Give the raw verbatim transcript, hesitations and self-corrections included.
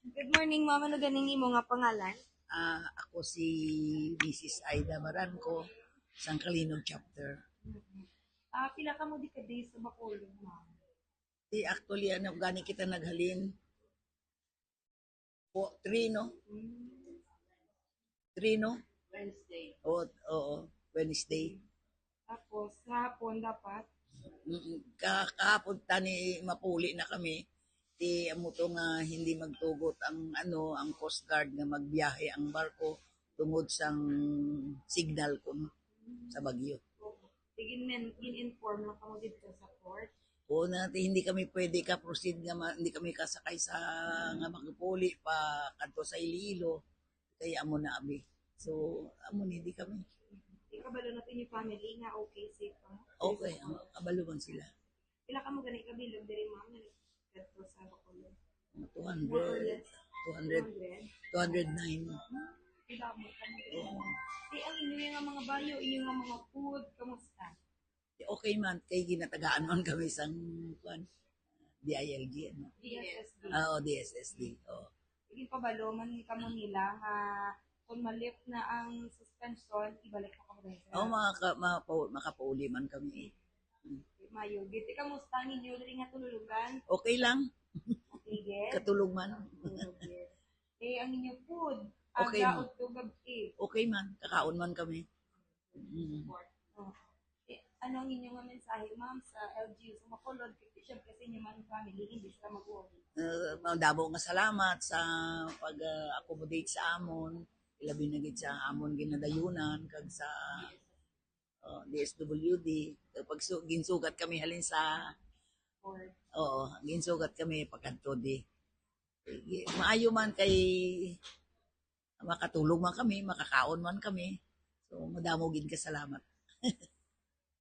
Good morning, ma'am. Ano ganing imo nga pangalan? Ah, ako si Missus Aida Baranco, sang Kalinog Chapter. Ah, pila ka mo di ka days sa Bacolod, ma'am? Di actually, ano, gani kita naghalin. Po, three, no? Mm. Three, no? Wednesday. Oo, oo, Wednesday. Tapos, hapon dapat? Mm, ka kahapon tani mapuli na kami. Ti amo to nga hindi magtugot ang, ano, ang Coast Guard nga magbiyahe ang barko tungod sang signal kuno sa bagyo. Sige, men, gin-inform lang kamo dito sa port. Oo na, ti hindi kami pwede ka proceed nga ma- hindi kami kasakay sa nga magpuli pa kadto sa Iloilo kay amo na abi. So amo ni di kami. Ikabalo na to yung family nga okay, safe pa mo? Okay, ang kabalo man sila. Pila ka mo gani kabilog diri, ma'am, nga nagkadto sa Bacolod? Mga two hundred, two hundred, two hundred nine. Pila mo ka mo? Oo. Di ang inyo nga mga bayo, inyo nga mga food, kamusta? Okay man, kay ginatagaan man kami sang kuan, D I L G, ano? D S S D. Ah, oo, D S S D. Oo. Sige, pabalo man kamo nila nga kung ma-lift na ang suspension, ibalik mo kamo dahil Oh, maka, mapa, makapauli man kami. Mayo. Giti, kamusta ang inyo diri nga tululugan? Okay lang. Okay, yes. Katulog man. Tulog, yes. Eh, ang inyo food, Okay, aga ma'am. Udto, gabi. Okay man, kakaon man kami. Mm. Oh. Eh, ano ang inyo nga mensahe, ma'am, sa L G U sa Bacolod? Kasi syempre sa inyo man family, hindi sila mag-worry. Uh, madamo nga salamat sa pag-accommodate sa amon, ilabi na gid sa amon ginadayunan kag sa uh, D S W D. Pag su- ginsugat kami halin sa Or, Oo, ginsugat kami pagkadto di. Maayo man kay makatulog man kami, makakaon man kami. So madamo gid ka salamat.